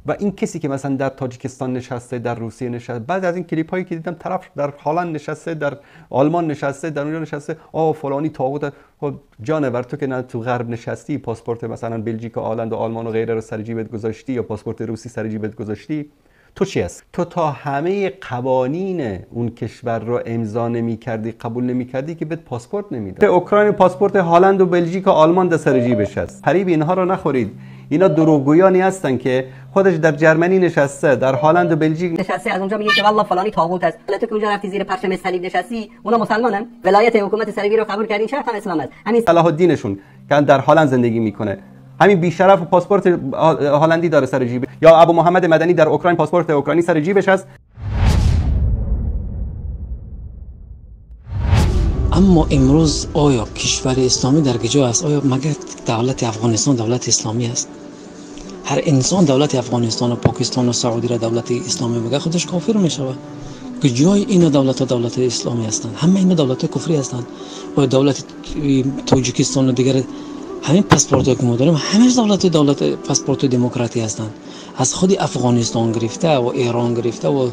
و این کسی که مثلا در تاجیکستان نشسته، در روسیه نشسته، بعد از این کلیپ هایی که دیدم طرف در هلند نشسته، در آلمان نشسته، در اونجا نشسته، آ فلانی طاغوت. خب جانور، تو که نه تو غرب نشستی، پاسپورت مثلا بلژیک و هلند و آلمان و غیره رو سر جیبت گذاشتی یا پاسپورت روسی سر جیبت گذاشتی، تو چی هست؟ تو تا همه قوانین اون کشور رو امضا نمی‌کردی، قبول نمی‌کردی که بهت پاسپورت نمیداد. اوکراین پاسپورت هلند و بلژیک و آلمان در سر جیبش هست. فریب اینها رو نخورید. اینا دروغگویانی هستن که خودش در جرمنی نشسته، در هلند و بلژیک نشسته، از اونجا میگه که والله فلانی طاغوت است. تو که اونجا رفتی زیر پرچم صلیب نشستی، اونا مسلمانن، ولایت حکومت صلیبی رو قبول کردین، چرا هم اسلام است؟ همین صلاح الدینشون که در هلند زندگی میکنه، همین بیشرف پاسپورت هلندی داره سر جیب، یا ابو محمد مدنی در اوکراین پاسپورت اوکراینی سر جیبش هست. اما امروز آیا کشور اسلامی در کجا است؟ آیا مگر دولت افغانستان دولت اسلامی است؟ هر انسان دولت افغانستان و پاکستان و سعودی را دولت اسلامی بگه خودش کافر می شود. که جای این دولت ها دولت اسلامی هستند، همه این دولت ها کفری هستند. آیا دولت تاجیکستان و دیگر همین پاسپورت که ما داریم همش دولت پاسپورت دموکراتی هستند. از خود افغانستان گرفته و ایران گرفته و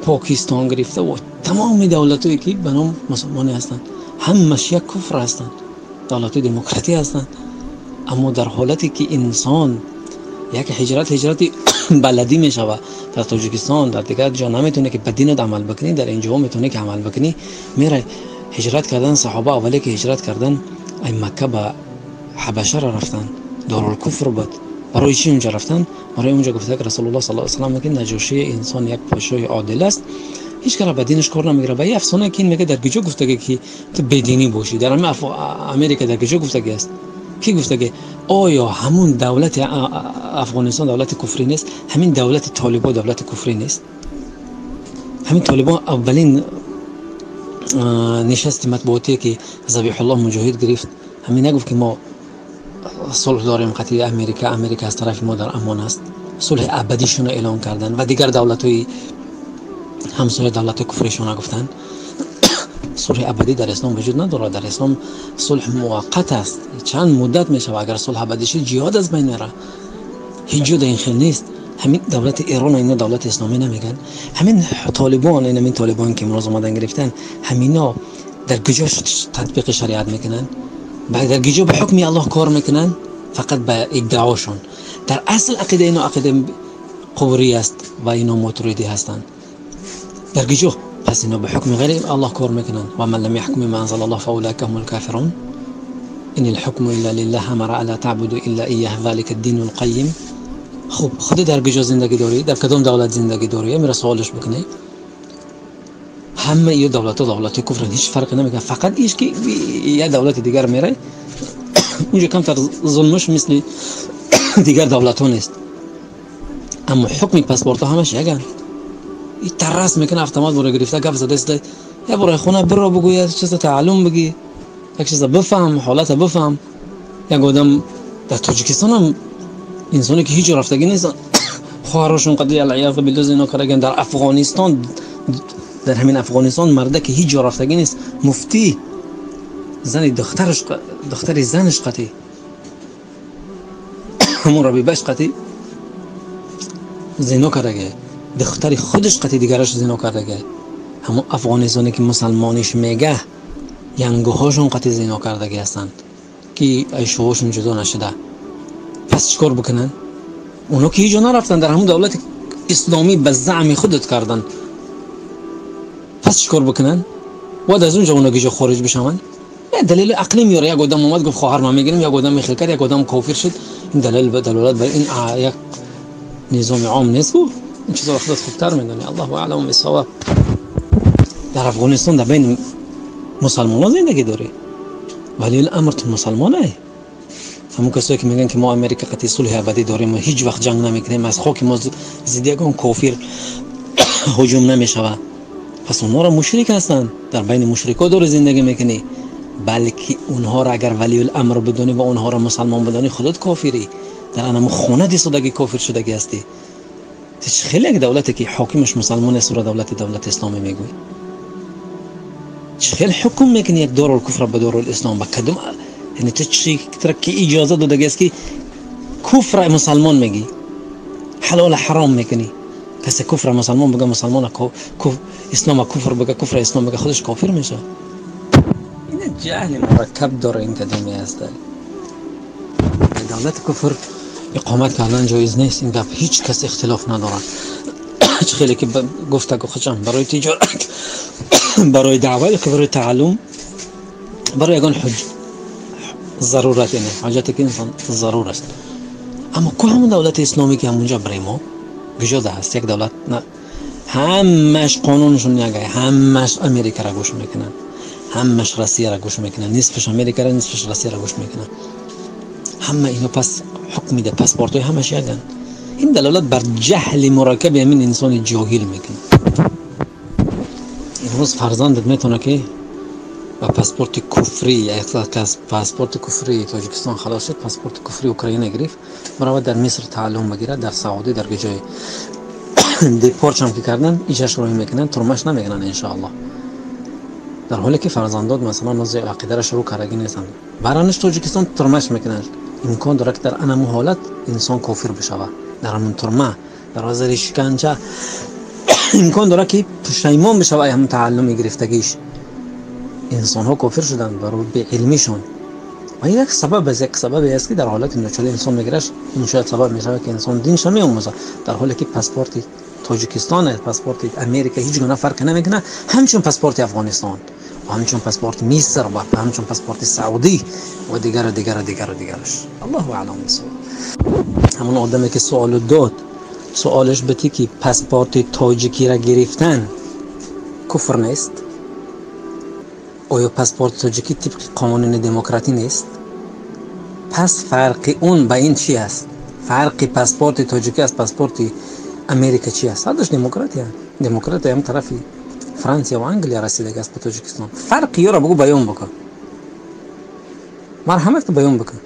پاکستان گرفته و تمام دولت‌هایی که به نام مسلمانی هستند همش یک کفر هستند، دولت دموکراتی هستند. اما در حالتی که انسان یک هجرت بلدی می شود در تاجیکستان، در دیگر جا نمیتونه که به دینت عمل بکنی، در اینجا میتونه که عمل بکنی. میره هجرت کردن صحابه اولی که هجرت کردن ای مکه به حبشه را رفتن، دارالکفر بود. برای چی اونجا رفتن؟ برای اونجا گفته که رسول الله صلی الله علیه و سلم که نجاشی انسان یک پادشاه عادل است، هیچ کس به دینش کار نمیگیره. و یه افسانه که این میگه در کجا گفته که تو بدینی باشی؟ در امریکا در کجا گفته است؟ کی گفته که آیا همون دولت افغانستان دولت کفری نیست؟ همین دولت طالبان دولت کفری نیست؟ همین طالبان اولین نشست مطبوعاتی که ذبیح الله مجاهد گرفت، همین نگفت که ما صلح داریم قطعی امریکا، امریکا از طرف ما در امان است، صلح ابدیشون رو اعلام کردن و دیگر دولت‌های همسایه دولت کفریشون گفتن. صلح ابدی در اسلام وجود نداره. در اسلام صلح موقت است، چند مدت میشه. اگر صلح ابدی شد جهاد از بین میره. هیچ جا این خیل نیست. همین دولت ایران اینا دولت اسلامی نمیگن. همین طالبان، این همین طالبان که امروز اومدن گرفتن، همینا در کجا تطبیق شریعت میکنن؟ در کجا به حکم الله کار میکنن؟ فقط به ادعاشون. در اصل عقیده اینا عقیده قبوری است و اینا ماتریدی هستند. در کجا؟ پس اینا به حکم غیر الله کار میکنن. و من لم يحكم بما انزل الله فاولئك هم الكافرون. ان الحكم الا لله امر الا تعبدوا الا اياه ذلك الدين القيم. خب خود در کجا زندگی داری؟ در کدام دولت زندگی داری؟ میره سوالش بکنی. همه یه دولت دولت کفر، هیچ فرقی نمیکنه. فقط ایش که یه دولت دیگر میره اونجا کمتر ظلمش مثل دیگر دولت ها نیست. اما حکم پاسپورت همش یکن. این ترس میکنه اتومات برو گرفته گپ زده است. یه برای خونه برو بگو، یه چیز تعلم بگی، یک چیز بفهم، حالت بفهم. یک آدم در تاجیکستان هم انسانی که هیچ رفتگی نیست، خواهرشون قضیه العیاذ بالله زنا کردن. در افغانستان، در همین افغانستان مرده که هیچ جا رفتگی نیست، مفتی زن دخترش، دختر زنش قطعی همون ربیبش قطعی زنا کرده، دختر خودش قطعی دیگرش زنا کرده. همون افغانستانی که مسلمانش میگه ینگوهاشون قطعی زنا کرده هستند که ایشوهاشون جدا نشده. پس چیکار بکنن؟ اونا که هیچ جا نرفتن، در همون دولت اسلامی به زعم خودت کردن. پس چیکار بکنن؟ باید از اونجا اونا گیجا خارج بشون. یه دلیل عقلی میاره. یک آدم اومد گفت خواهر من میگیرم، یک آدم میخل کرد، یک آدم کافر شد. این دلیل به دلالت بر این یک نظام عام نیست. این چیزا خودت خوبتر میدونی. الله اعلم بالصواب. در افغانستان در بین مسلمان زندگی داری، ولی الامر تو مسلمانه. همون کسایی که میگن که ما امریکا قطعی صلح ابدی داریم و هیچ وقت جنگ نمیکنیم، از خاک ما ضد یگان کافر هجوم نمیشود، پس اونها را مشرک هستند. در بین مشرکا دور زندگی میکنی، بلکه اونها را اگر ولی الامر بدونی و اونها را مسلمان بدونی خودت کافری. در انم خونه دیسودگی کافر شدگی هستی. خیلی یک دولتی که حاکمش مسلمان است را دولت اسلامی میگوی. خیلی حکم میکنی یک دارالکفر به دارالاسلام. به کدوم یعنی تو چی که اجازه دادگی است که کفر مسلمان میگی؟ Ҳалол ҳаром мекунӣ. Касе куфр мусулмон бигӯ, мусулмон ислом куфр бигӯ, куфр ислом бигӯ, худаш кофир мешавад. Ин ҷаҳли мураккаб дора ин кадоме аст. Давлати куфр иқомат кардан ҷоиз нест. Ин гап ҳеҷ кас ихтилоф надорад. Чӣ хеле ки гуфта худшам барои тиҷорат, барои даъва ё ки барои тааллум, барои ягон ҳуҷ зарурат, яъне ҳоҷате ки инсон зарур аст. Аммо ку ҳамон давлати исломӣ ки ҳамонҷо барои мо гуҷода ҳаст? Як давлат на, ҳамаш қонуншон як, ҳамаш Америкаро гӯш мекунанд, ҳамаш Россияро гӯш мекунанд, нисфаш Америкаро, нисфаш Россияро гӯш мекунанд. Ҳама ино пас ҳукм мида, паспортҳои ҳамаш яканд. Ин далолат бар ҷаҳли мураккаби ҳамин инсони ҷоҳил мекунад. Имрӯз фарзандат метавонад ки ба паспорти куфрӣ, аз паспорти куфрии Тоҷикистон халос шуд, паспорти куфрии Украина гирифт, баравад дар Миср тааллум бигирад, дар Саудӣ, дар ҷое депортшам ки кардан, ичаш роҳӣ мекунанд, турмаш намекунанд, иншоаллоҳ. Дар ҳоле ки фарзандот масалан нози ақидаро шурӯъ кардагӣ нестанд, баранаш Тоҷикистон, турмаш мекунанд. Имкон дорад ки дар анаму ҳолат инсон кофир бишавад, дар ҳамун турма, дар вазари шиканҷа имкон дорад ки пушаймон бишавад ҳамун тааллуми гирифтагиш. Инсонҳо кофир шуданд барои беилмишон ва ин як сабаб аст, як сабабе аст ки дар ҳолати ночорӣ инсон мегираш. Ин шояд сабаб мешавад ки инсон динша меомӯзад, дар ҳоле ки паспорти Тоҷикистон, паспорти Америка ҳеҷ гуна фарқе намекунад, ҳамчун паспорти Афғонистон ва ҳамчун паспорти Миср ва ҳамчун паспорти Саудӣ ва дигару дигару дигару дигараш. Аллоҳу аълам бисавоб. Ҳамон одаме ки суолу дод, суолаш бити ки паспорти тоҷикиро гирифтан куфр нест? Оё паспорти тоҷикӣ тибқи қонуни демократӣ нест? Пас фарқи он ба ин чи аст? Фарқи паспорти тоҷикӣ аз паспорти Америка чи аст? Ҳардуш демократия. Демократия ҳам тарафи Франсия ва Англия расидаги аст ба Тоҷикистон. Фарқи ёро бугӯ, баён бикун, марҳамат ки баён бикун.